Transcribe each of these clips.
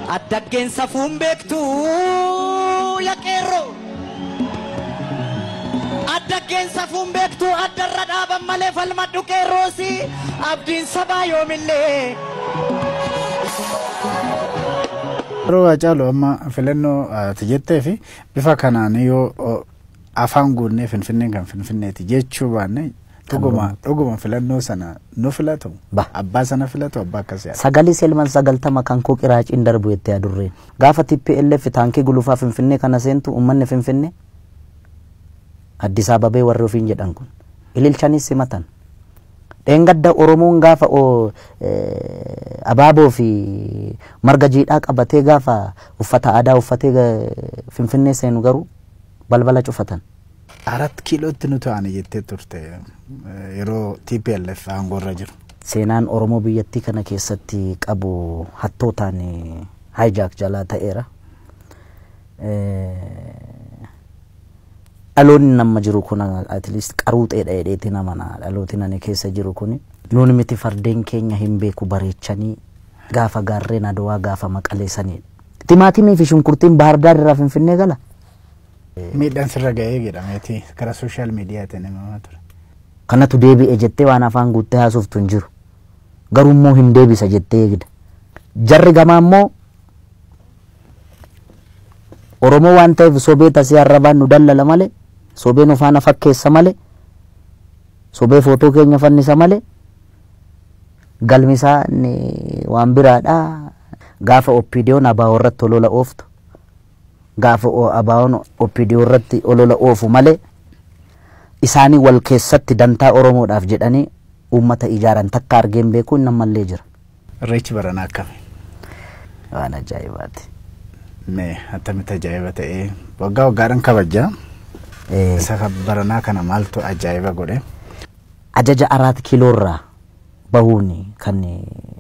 Addaggeen safuun beektu yaa qeerroo. Addaggeen safuun beektu addarra dhaaban malee falmadhu qeerroosi abdiin sabaa yoomillee. Yeroo Haacaaluu amma filannoo ati jettee fi bifa kanaan yoo afaan guunnee Finfinneen kan Finfinneeti jechuu baanne dhuguma filannoo sana nu filatu abbaa sana filatu abbaa akkas yaada. Sagalee selman 90 kan koo qiraaciin darbu jettee adurreen. Gaafa TPLF taankii gulufaa Finfinnee kana seentu uummanni Finfinnee Addis Ababee warri ofiin jedhan kun ililchanis simatan. Dheengadda Oromoon gaafa abaaboo fi marga jiidhaa qabatee gaafa uffata aadaa uffatee Finfinnee seenu garuu balbala cufatan. 4 kiilootti nu ta'ani jettee turte yeroo TPLF aangoorra jiru. Seenaan Oromoo biyyattii kana keessatti qabu hattootaan hijack jalaa ta'eera. Dhaloonni nama jiru kun at least qaruuxeedha jedheetti nama na dhalooti nani keessa jiru kun nuun miti fardeen keenya hin beeku bareechanii gaafa gaarreen Adawaa gaafa maqaleessanidha. Timaatimii fi shunkurtiin Baahir Daar irraa Finfinnee gala. Miidhaan sirra ga'ee jedhameeti karaa sooshaal miidiyaatiin himamaa ture. Kanatu deebi'e jettee waan afaan guuttee haasoftu hin jiru. Garuu immoo hin deebisa jettee eegda. Jarri gamaa immoo Oromoo waan ta'eef sobee tasii arrabaan nu dallala malee, sobee nu faana fakkeessa malee, sobee footoo keenya fannisa malee, galmi isaa waan biraadha. Gaafa OPDO'n ABO irratti olola ooftu, gaafa ABO'n OPDO irratti olola oofu malee, isaanii wal keessatti dantaa Oromoodhaaf jedhanii uummata ijaaran takka argeen beeku inni ammallee jira. Irreechi baranaa akkami? Waan ajaa'ibaati. Mee attamitti ajaa'iba ta'ee waggaa waggaadhaan kabajaa. Isa baranaa kana maaltu ajaa'iba godhe? Ajaja 4 kiiloorraa bahuun kan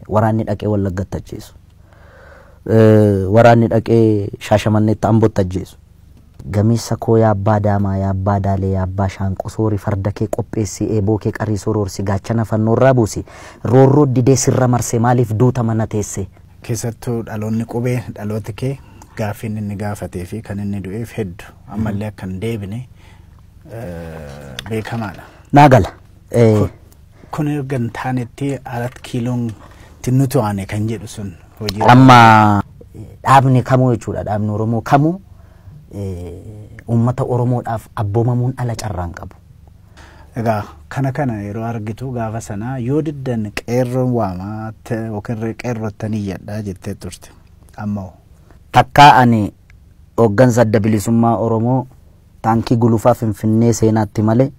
waraanni dhaqee Wallaggatti ajjeesu. Waraanni dhaqee Shaashamanneetti Ambootti ajjeesu. Gameessa koo yaa abbaa daamaa yaa abbaa daalee yaa abbaa shaanqoo soori farda kee qopheessi eeboo kee qarii soroorsi gaachana fannoorraa buusi roorroo didee sirra marse maaliif duuta mana teesse. Keessattuu dhaloonni qubee dhalooti kee gaaffiin inni gaafatee fi kan inni du'eef hedduu ammallee akka hin deebine beekamaadha. Naa gala. Kun erga hin taanetti 4 kiiloon nuti aane kan jedhu sun hojii. Amma dhaabni kamuu jechuudha dhaabni Oromoo kamuu uummata Oromoodhaaf abboomamuun ala carraan qabu. Egaa kana yeroo argitu gaafa sanaa yoo diddan qeerroon waamaa yookiin qeerrottanii iyyadhaa jettee turte. Amma hoo? Takkaa ani hooggansa adda bilisummaa Oromoo taankii gulufaa Finfinnee seenaatti malee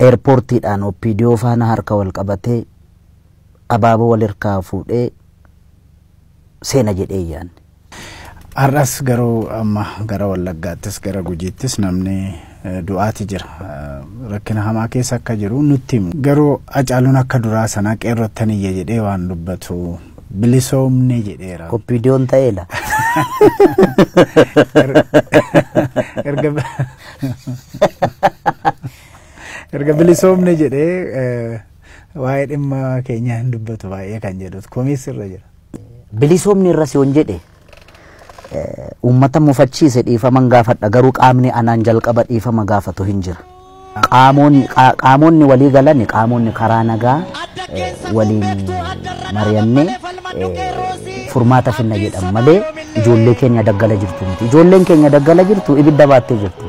eerpoortiidhaan OPDO faana harka wal qabatee abaaboo wal harkaa fuudhee seena jedhee yaadne. Har'as garuu amma gara Wallaggaattis gara Gujiittis namni du'aati jira. Rakkina hamaa keessa akka jiru nutti himu. Garuu Hacaaluun akka duraa sanaa qeerrottan iyya jedhee waan dubbatu bilisoomne jedheera. OPDO'n ta'eela. Erga bilisoomne jedhee waa'ee dhimma keenyaa hin dubbatu baay'ee kan jedhutu komiis irra jira. Bilisoomni irra si hon jedhe uummata mufachiise dhiifaman gaafadha garuu qaamni anaan jalqaba dhiifama gaafatu hin jira. Qaamonni walii galan qaamonni karaa nagaa waliin mari'annee furmaata finna jedhan malee ijoollee keenya daggala jirtu miti. Ijoolleen keenya daggala jirtu ibidda baattee jirti.